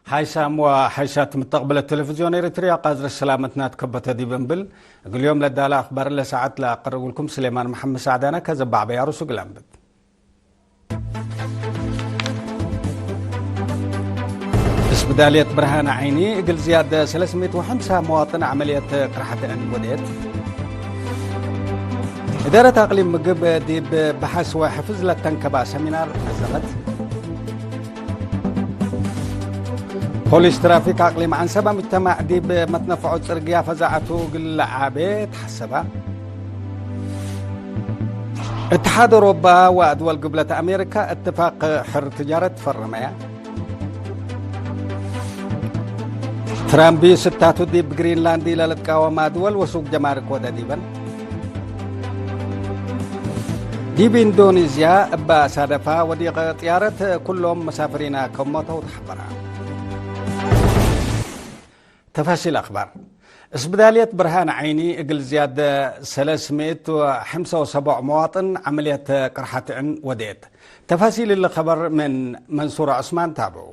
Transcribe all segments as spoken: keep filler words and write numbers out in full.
ሓይሳም ወሓይሳት ምተቅብለት ቴሌቪዝዮን ኤሪትርያ፣ ቃዝረ ሰላመትና ትከበተ ዲብ እንብል፣ እግል ዮም ለዳለ አክባር ለሰዓት ለአቀርብልኩም ስሌማን መሐመድ ሳዕዳነ ከዘባዕ በያሩስ እግል አንብት። እስብዳልየት ብርሃን ዓይኒ እግል ዝያድ ሰለስ ምእት ወሐምሳ መዋጥን ዐመልየት ቅርሐት ዕን ወዴት። እዳረት አቅሊም ምግብ ዲብ በሐስ ወሕፍዝ ለተንከባ ሰሚናር ነዘመት። ፖሊስ ትራፊክ አቅሊም ዐንሰበ ምጅተማዕ ዲብ መትነፈዖ ጽርግያ ፈዛዐቱ እግል ለዓቤ ተሐሰበ። እትሓድ ኦሮባ ወአድወል ግብለት አሜሪካ እትፋቅ ሕር ትጃረት ፈረመያ። ትራምፕ ስታቱ ዲብ ግሪንላንድ ለልትቃወማ ድወል ወሱቅ ጀማርክ ወደ ዲበን። ዲብ ኢንዶኒዝያ እበ አሳደፋ ወዲቅ ጥያረት ኩሎም መሳፍሪና ከም ሞተው ተሐበራ። ተፋሲል አክባር። እስብዳልየት ብርሃን ዓይኒ እግል ዝያድ ሰለስ ምእት ወሐምሳ ወሰቡዕ መዋጥን ዐመልየት ቅርሐት ዕን ወዴት። ተፋሲል እሊ ከበር ምን መንሱር ዑስማን ታብዑ።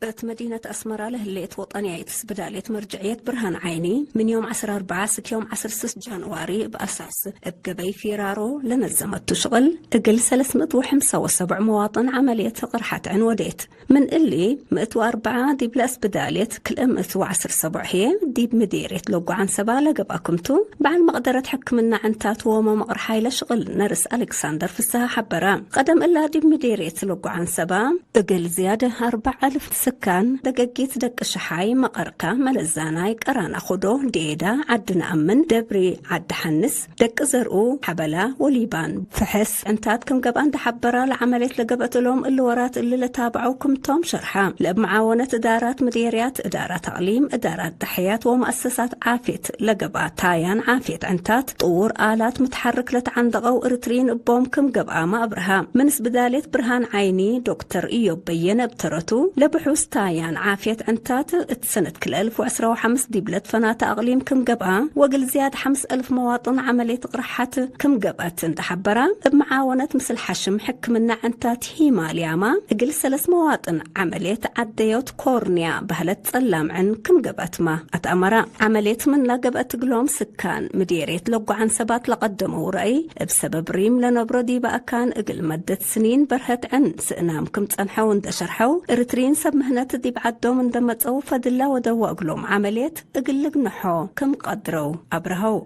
እት መዲነት አስመራ ለህሌት ወጠንያይት እስብዳልየት መርጀዕየት ብርሃን ዓይኒ፣ ምን ዮም ዐስር አርበዓ እስክ ዮም ዐስር ስስ ጃንዋሪ እብ አሳስ እብ ገበይ ፊራሮ ለነዘመቱ ሽቅል፣ እግል ሰለስ ምእት ወሐምሳ ወሰቡዕ መዋጥን ዐመልየት ቅርሐት ዕን ወዴት። ምን እሊ፣ ምእት ወአርበዓ ዲብለ እስብዳልየት፣ ክልኤ ምእት ወዐስር ሰቡዕ ህዬ ዲብ ምዴርየት ለጎ ዐንሰባ ለገብአ ክምቱ፣ በዐል መቅደረት ሕክምና ዕንታት ወመመቅር ሓይለ ሽቅል ነርስ አሌክሳንደር ፍስሃ ሐበረ። ቀደም እላ ዲብ ምዴርየት ለጎ ዐንሰባ፣ እግል ዝያድ አርበዕ አልፍ ስካን፣ ደገጊት ደቂ ሸሓይ፣ መቀርካ፣ መለዛናይ፣ ቀራን አኮዶ፣ ዴዳ፣ ዐዲ ነአምን፣ ደብሪ ዐዲ ሐንስ፣ ደቂ ዘርኡ፣ ሐበላ ወሊባን፣ ፍሕስ ዕንታት ክም ገብአ እንዴ ሐበራ፣ ለዐመልየት ለገብአት እሎም እሊ ወራት እሊ ለታብዐው ክምቶም ሸርሐ። ለእብ መዓወነት እዳራት ምዴርያት፣ እዳራት አቅሊም፣ እዳራት ደሐያት ወመአሰሳት ዓፍየት ለገብአ ታያን ዓፍየት ዕንታት፣ ጥዉር አላት ምትሐርክ ለተዐንደቀው እርትርዪን እቦም ክም ገብአመ አብርሃ። ምን እስብዳልየት ብርሃን ዓይኒ ዶክተር እዮብ በየነ እብ ተረቱ፣ ለብሑስ ታያን ዓፍየት ዕንታት እት ሰነት ክልኤ አልፍ ወዐስራ ወሐምስ ዲብለት ፈናተ አቅሊም ክም ገብአ፣ ወእግል ዝያድ ሐምስ አልፍ መዋጥን ዐመልየት ቅርሐት ክም ገብአት እንዴ ሐበራ፣ እብ መዓወነት ምስል ሐሽም ሕክምና ዕንታት ሂማልያማ፣ እግል ሰለስ መዋጥን ዐመልየት ዐደዮት ኮርንያ በህለት ጸላም ዕን ክም ገብአትማ አትአመራ። ዐመልየት ምንላ ገብአት እግሎም ስካን ምዴርየት ለጎ ዐንሰባት ለቀደመው ረአይ፣ እብ ሰበብ ሪም ለነብሮ ዲበ አካን እግል መደት ስኒን በርሀት ዕን ስእናም ክም ጸንሐው እንዴ ሸርሐው፣ እርትርዪን ሰብ ምህነት ዲብ ዐዶም እንዴ መጸው ፈድላ ወደዋ እግሎም ዐመልየት እግል ልግንሖ ክም ቀድረው አብርሀው።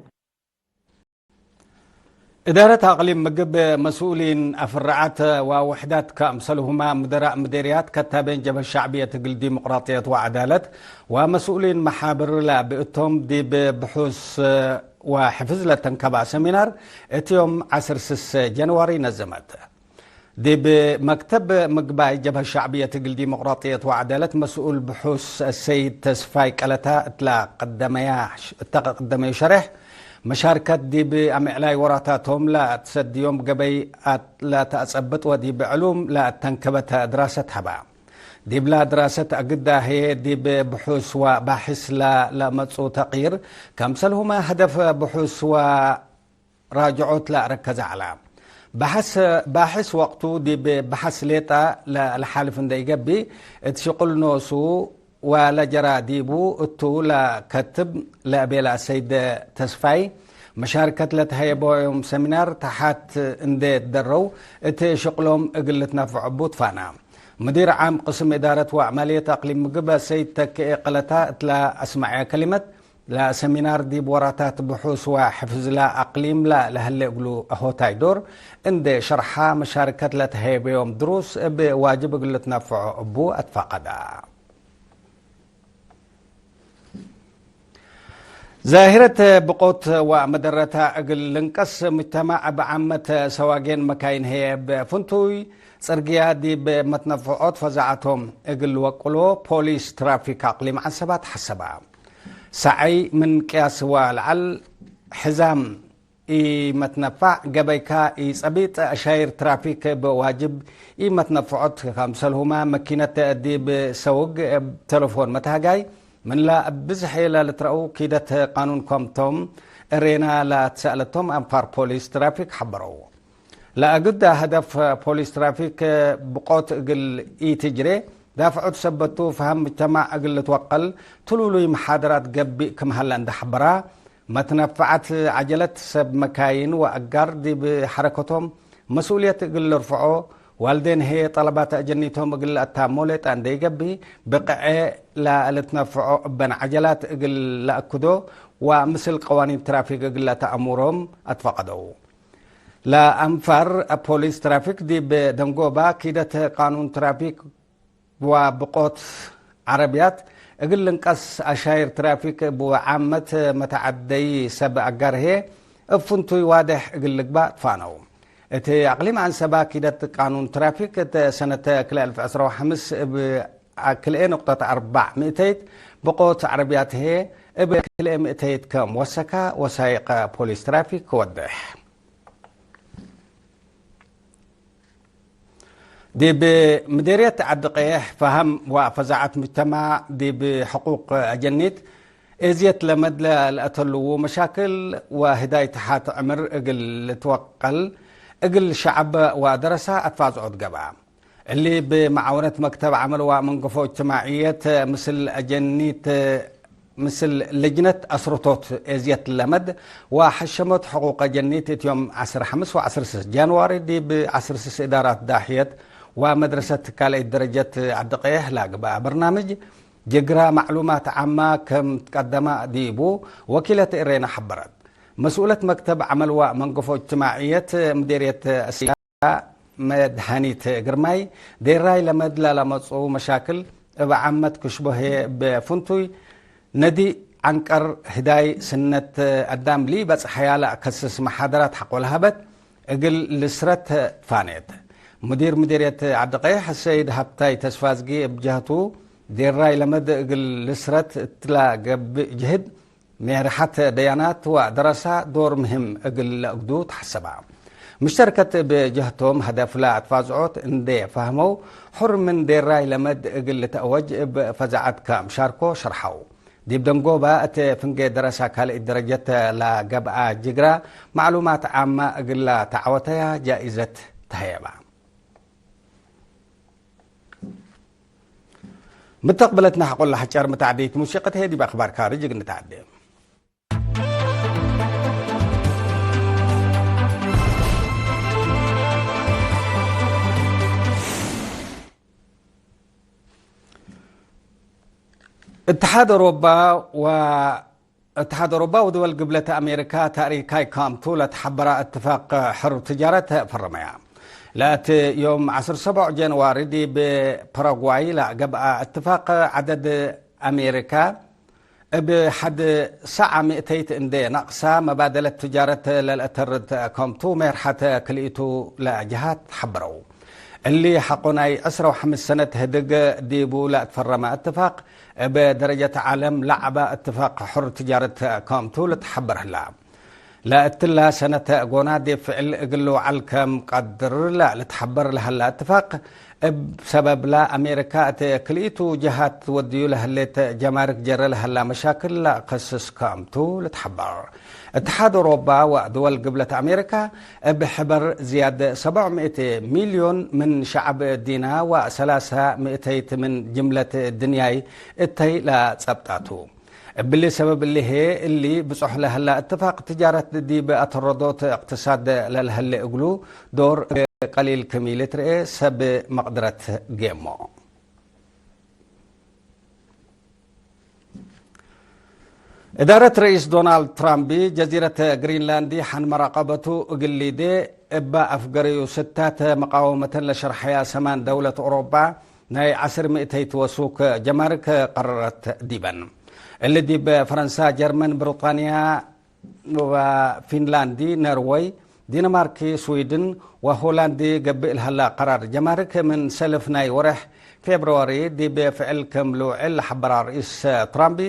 እዳረት አቅሊም ምግብ መስኡሊን አፍረዓት ወውሕዳት ከአምሰልሁመ ምደራእ ምዴርያት ከታቤን ጀብሀት ሸዕብየት እግል ዲሞቅራጥየት ወዐዳለት ወመስኡሊን መሓብር ለብእቶም ዲብ ብሑስ ወሕፍዝ ለተንከባ ሰሚናር እት ዮም ዐስር ስስ ጀንዋሪ ነዘመት። ዲብ መክተብ ምግባይ ጀብሀት ሸዕብየት እግል ዲሞቅራጥየት ወዐዳለት መስኡል ብሑስ አሰይድ ተስፋይ ቀለታ እት ለቀደመያ፣ እተ ቀደመዩ ሸሬሕ፣ መሻርከት ዲብ አምዕላይ ወራታቶም ለአትሰድዮም ገበይ ለተአጸብጥ ወዲብ ዕሉም ለአተንከበተ ድራሰት ሀባ። ዲብላ ድራሰት አግዳ ህዬ ዲብ ብሑስ ወባሕስ ለለመጹ ተቅይር፣ ከምሰልሁመ ህደፍ ብሑስ ወ ራጅዖት ለአረከዘ ዐለ። ባሕስ፣ ባሕስ ወቅቱ ዲብ በሐስ ሌጠ ለለሓልፍ እንዴ ኢገብእ፣ እት ሽቅል ኖሱ ወለጀራ ዲቡ እቱ ለከትብ ለእቤለ አሰይድ ተስፋይ፣ መሻርከት ለተሀየቦዮም ሰሚናር ተሓት እንዴ ትደረው፣ እት ሽቅሎም እግል ልትነፈዕ እቡ ትፋና። ሙዲር ዓም ቅስም እዳረት ወዐመልየት አቅሊም ምግብ አሰይድ ተክኤ ቀለታ እት ለአስመዐየ ከሊመት፣ ለሰሚናር ዲብ ወራታት ብሑስ ወሕፍዝ ለአቅሊም ለለሀሌ እግሉ ሆታይ ዶር እንዴ ሸርሐ፣ መሻርከት ለተሀየበዮም ድሩስ እብ ዋጅብ እግል ልትነፈዖ እቡ አትፋቀዳ። ዛሂረት ብቆት ወመደረታ እግል ልንቀስ፣ ሙጅተማዕ እብ ዓመት ሰዋጌን መካይን ህዬ እብ ፍንቱይ ጽርግያ ዲብ መትነፈዖት ፈዛዐቶም እግል ልወቅሎ ፖሊስ ትራፊክ አቅሊም ዐንሰባት ሐሰባ። ሰዐይ ምን ቅያስ ወለዐል ሕዛም ኢመትነፋዕ፣ ገበይካ ኢጸቢጥ፣ አሻይር ትራፊክ እብ ዋጅብ ኢመትነፈዖት፣ ከምሰልሁመ መኪነት ዲብ ሰውግ እብ ተለፎን መትሃጋይ፣ ምንላ እብ ብዝሕ ለልትረአው ኪደት ቃኑን ኮምቶም እሬና ለትሰአለቶም አንፋር ፖሊስ ትራፊክ ሐበረው። ለአግደ ሀደፍ ፖሊስ ትራፊክ ብቆት እግል ኢትጅሬ ዳፍዖት ሰበቱ፣ ፈሀም ምጅተማዕ እግል ልትወቀል ትሉሉይ መሓደራት ገብእ ክም ሀለ እንዴ ሐበራ፣ መትነፈዐት ዐጀለት ሰብ መካይን ወአጋር ዲብ ሐረከቶም መስኡልየት እግል ልርፍዖ፣ ዋልዴን ህዬ ጠለባት አጀኒቶም እግል ለአታሞ ሌጠ እንዴ ኢገብእ፣ ብቅዔ ለልትነፈዖ እበን ዐጀላት እግል ለአክዶ ወምስል ቀዋኒን ትራፊክ እግል ለተአሙሮም አትፈቀደው። ለአንፋር ፖሊስ ትራፊክ ዲብ ደንጎባ ኪደት ቃኑን ትራፊክ ወብቆት ዐረብያት እግል ልንቀስ አሻይር ትራፊክ እብ ዓመት መተዐደይ ሰብ አጋር ህዬ እብ ፍንቱይ ዋዴሕ እግል ልግባእ ትፋነው። እት አቅሊም ዐንሰባ ኪደት ቃኑን ትራፊክ እት ሰነት ክልኤ አልፍ ዕስራ ወሐምስ እብ ክልኤ ንቁጠት አርበዕ ምእተይት ብቆት ዐረብያት ህዬ እብ ክልኤ ምእተይት ከም ወሰካ ወሳይቅ ፖሊስ ትራፊክ ወዴሕ። ዲብ ምዴርየት ዐዲ ቀየሕ ፈሀም ወፈዛዐት ምጅተማዕ ዲብ ሕቁቅ አጀኒት ኤዝየት ለመድ ለልአተልዉ መሻክል ወህዳይ ተሓት ዕምር እግል ልትወቀል እግል ሸዐብ ወደረሳ አትፋዝዖት ገብአ። እሊ ብመዓወነት መክተብ ዐመል ወመንገፎ እጅትማዕየት ምስል አጀኒት ምስል ልጅነት አስርቶት ኤዝየት ለመድ ወሐሸመት ሕቁቅ አጀኒት እት ዮም ዐስር ሐምስ ወዐስር ስስ ጃንዋሪ ዲብ ዐስር ስስ እዳራት ዳሕየት ወመድረሰት ካልአይት ደረጀት ዐዲ ቀየሕ ለአግበአ በርናምጅ ጅግራ ማዕሉማት ዓማ ከም ትቀደመ ዲቡ ወኪለት ኤሬና ሐበረት። መስኡለት መክተብ ዐመል ወመንገፎ እጅትማዕየት ምዴርየት እስያ መድሃኒት ግርማይ፣ ዴራይ ለመድ ለለመጽኡ መሻክል እብ ዓመት ክሽቦ ህዬ እብ ፍንቱይ ነዲ ዐንቀር ህዳይ ስነት አዳም ሊበጽሐያ ለአከስስ መሓደራት ሐቆ ለሀበት እግል ልስረት ትፋኔት። ሙዲር ምዲርየት ዐዲ ቀየሕ ሰይድ ሀብታይ ተስፋዝጊ እብ ጀህቱ፣ ዴራይ ለመድ እግል ልስረት እትለ ገብእ ጅህድ ሜርሐት ደያናት ወደረሳ ዶር ምህም እግል ለአግዱ ተሐሰባ። ምሽተርከት እብ ጀህቶም ሀደፍ ለአትፋዝዖት እንዴ ፈህመው፣ ሑር ምን ዴራይ ለመድ እግል ልትአወጅ እብ ፈዛዐት ከምሻርኮ ሸርሐው። ዲብ ደንጎባ እት ፍንጌ ደረሳ ካልኢት ደረጀት ለገብአ ጅግራ፣ ማዕሉማት ዓማ እግል ለተዐወተያ ጃኢዘት ተሀየባ። ምተቅብለትነ ሐቆለ ሐጨር ምታዕዲት ሙሲቀት ህዬ ዲብ አክባር ካርጅ እግል ንትዐዴ። እትሓድ አውሮባ ወ-፣ እትሓድ አውሮባ ወድወል ግብለት አሜሪካ ታሪካይ ካምቱ ለተሐበራ እትፋቅ ሕር ትጃረት ፈረመያ። ለእት ዮም ዐስር ሰቦዕ ጀንዋሪ ዲብ ፓራጓይ ለገብአ እትፋቅ ዐደድ አሜሪካ እብ ሐድ ሰዓ ምእተይት እንዴ ነቅሳ፣ መባደለት ትጃረት ለልአተርድ ከምቱ ሜርሐት ክልኢቱ ለጀሃት ሐበረው። እሊ ሐቆ ናይ ዕስራ ወሐምስ ሰነት ህድግ ዲቡ ለአትፈረመ እትፋቅ፣ እብ ደረጀት ዓለም ለዐበ እትፋቅ ሕር ትጃረት ከምቱ ልትሐበር ህላ። ለእትላ ሰነት ጎና ዲብ ፍዕል እግል ልውዓል ከም ቀድር ለልትሐበር ለሀላ እትፋቅ፣ እብ ሰበብላ አሜሪካ እት ክልኢቱ ጀሃት ወድዩ ለህሌት ጀማርክ ጀረ ለሀላ መሻክል ለአከስስ ከምቱ ልትሐበር። እትሓድ አውሮባ ወድወል ግብለት አሜሪካ እብ ሕበር ዝያድ ሰቦዕ ምእት ሚልዮን ምን ሸዐብ ዲና ወሰላሳ ምእተይት ምን ጅምለት ድንያይ እተይ ለጸብጣቱ። እብሊ ሰበብ እሊ ህዬ፣ እሊ ብጾሕ ለሀላ እትፋቅ ትጃረት ዲብ አተረዶት እቅትሳድ ለለሀሌ እግሉ ዶር እብ ቀሊል ክም ኢልትርኤ ሰብ መቅድረት ጌሞ። እዳረት ረኢስ ዶናልድ ትራምፕ፣ ጀዚረት ግሪንላንድ ሐን መራቀበቱ እግል ሊዴ እበ አፍገረዩ ስታት መቃወመተን ለሸርሐያ ሰማን ደውለት ኦሮባ፣ ናይ ዐስር ምእተይት ወሱክ ጀማርክ ቀረረት ዲበን። እሊ ዲብ ፈረንሳ፣ ጀርመን፣ ብሪጣንያ ወፊንላንድ፣ ኖርወይ፣ ዲንማርክ፣ ስዊድን ወሆላንድ ገብእ ለሀላ ቀራር ጀማርክ ምን ሰልፍ ናይ ወሬሕ ፌብርዋሪ ዲብ ፍዕል ክም ልውዕል ለሐበራ ርኢስ ትራምፕ፣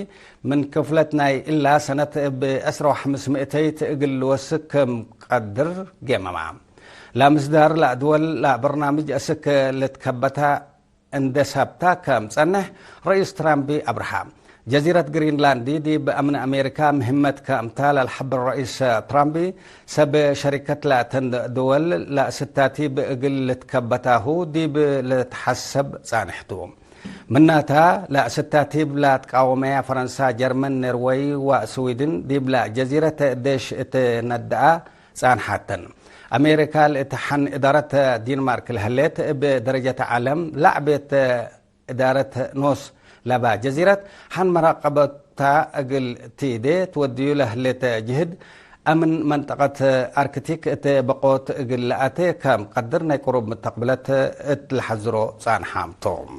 ምን ክፍለት ናይ እላ ሰነት እብ ዕስራ ወሐምስ ምእተይት እግል ልወስክ ክም ቀድር ጌመማ። ለምስዳር ለአድወል ለበርናምጅ አስክ ልትከበታ እንዴ ሳብታ ከም ጸንሕ ረኢስ ትራምፕ አብርሃ። ጀዚረት ግሪንላንድ ዲብ አምን አሜሪካ ምህመት ክምታ ለልሐብር ረኢስ ትራምፕ፣ ሰብ ሸሪከት ላተን ድወል ለእስታቲብ እግል ልትከበታሁ ዲብ ልትሐሰብ ጻንሕ ቱ። ምናታ፣ ለእስታቲብ ላትቃወመያ ፈረንሳ፣ ጀርመን፣ ኖርወይ ወስዊድን ዲብላ ጀዚረት ዴሽ እት ነድአ ጻንሓተን። አሜሪካ ለእት ሐን እዳረት ዲንማርክ ለህሌት፣ እብ ደረጀት ዐለም ለዐቤት እዳረት ኖስ ለባ ጀዚረት፣ ሐን መራቀበታ እግል ቲዴ ትወድዩ ለህሌት ጅህድ አምን መንጠቀት አርክቲክ እት በቆት እግል ለአቴ ከም ቀድር ናይ ቅሩብ ምተቅብለት እት ለሐዝሮ ጻንሓም ቶም።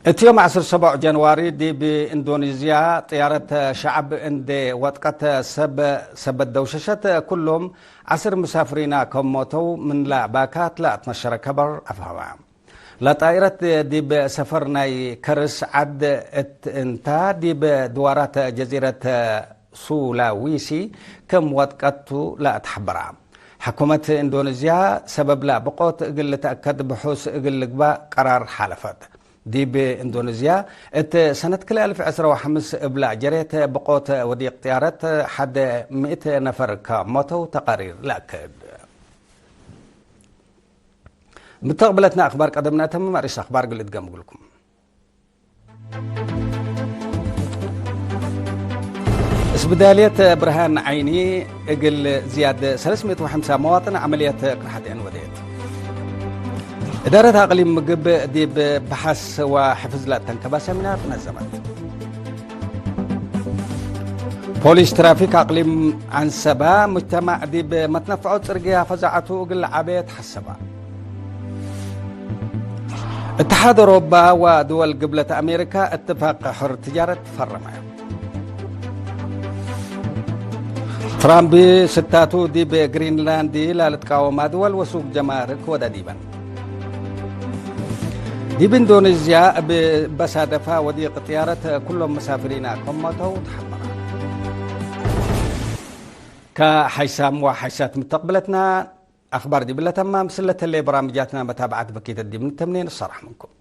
እት ዮም ዐስር ሰቦዕ ጀንዋሪ ዲብ ኢንዶኒዝያ ጥያረት ሸዐብ እንዴ ወጥቀት ሰብ ሰበት ደውሸሸት፣ ኩሎም ዐስር ምሳፍሪና ከም ሞተው ምንላ ባካት ለአትነሸረ ከበር አፍሀመ። ለጣይረት ዲብ ሰፈር ናይ ከርስ ዐድ እት እንታ ዲብ ድዋራት ጀዚረት ሱላዊሲ ክም ወጥቀቱ ለአትሐበራ። ሕኩመት ኢንዶኒዝያ ሰበብ ለብቆት እግል ልትአከድ ብሑስ እግል ልግባእ ቀራር ሓለፈት። ዲብ ኢንዶኒዝያ እት ሰነት ክልኤ አልፍ ዕስራ ወሐምስ እብላ ጀሬት ብቆት ወዲቅ ጥያረት ሐደ ምእት ነፈር ከሞተው ተቃሪር ለአክድ። ምተቅብለትና አክባር ቀደምና ተምም፣ አርእስ አክባር እግል እድገም እግልኩም። እስብዳልየት ብርሃን ዓይኒ እግል ዝያድ ሰለስ ምእት ወሐምሳ መዋጥን ዐመልየት ቅርሐት ዐን ወዴት። እዳረት አቅሊም ምግብ ዲብ በሐስ ወሕፍዝ ለአተንከባ ሰሚናር ነዘመት። ፖሊስ ትራፊክ አቅሊም ዐንሰበ፣ ሙጅተማዕ ዲብ መትነፍዖ ጽርግያ ፈዛዐቱ እግል ለዐቤ ተሐሰበ። እትሓድ ኦሮባ ወድወል ግብለት አሜሪካ እትፋቅ ሕር ትጃረት ፈረመ። ትራምፕ ስታቱ ዲብ ግሪንላንድ ላልትቃወማ ድወል ወሱቅ ጀማርክ ወደ ዲበን። ዲብ ኢንዶኔዝያ እብ በሳደፋ ወዲቅ ጥያረት ኩሎም መሳፍሪና ክም ሞተው ተሐበረ። ከሐይሳም ወሐይሳት ምተቅብለትና አክባር ዲብለ ተማም፣ ስለተሌ በራምጃትና መታብዓት በኪተት ዲብ ንተምኔ ንሰራሕ ምንኩም።